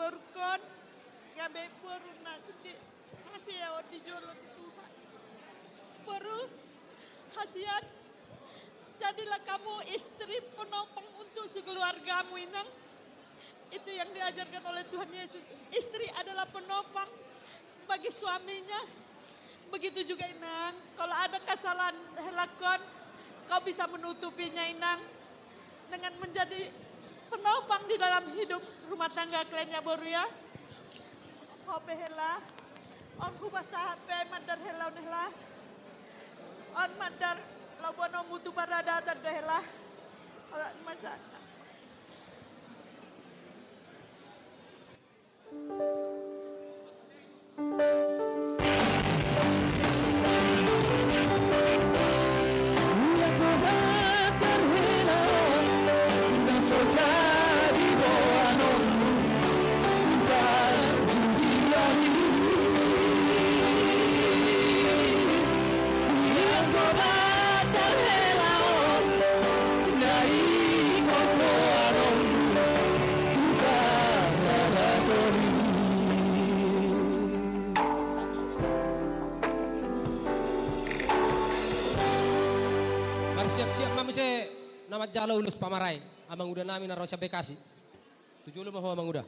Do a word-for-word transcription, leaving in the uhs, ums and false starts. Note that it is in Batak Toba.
Boruhon, gabe boru na sendiri. Hasea on di jolo ni Tuhan. Boru, hasian, jadilah kamu istri penopang untuk sekeluargamu, Inang. Itu yang diajarkan oleh Tuhan Yesus. Istri adalah penopang bagi suaminya. Begitu juga, Inang. Kalau ada kesalahan, helahon, kau bisa menutupinya, Inang. Dengan menjadi penopang di dalam hidup rumah tangga kalian ya, Boru, ya. Ho pe, Hela. On hubasaha pe mandar hela on, Hela. On mandar labuan on mutu paradatan do, Hela. Ola masa. Marsiap-siap ma muse na manjalo ulos pamarai, amanguda nami na ro sian Bekasi. Tu jolo ma ho, amanguda.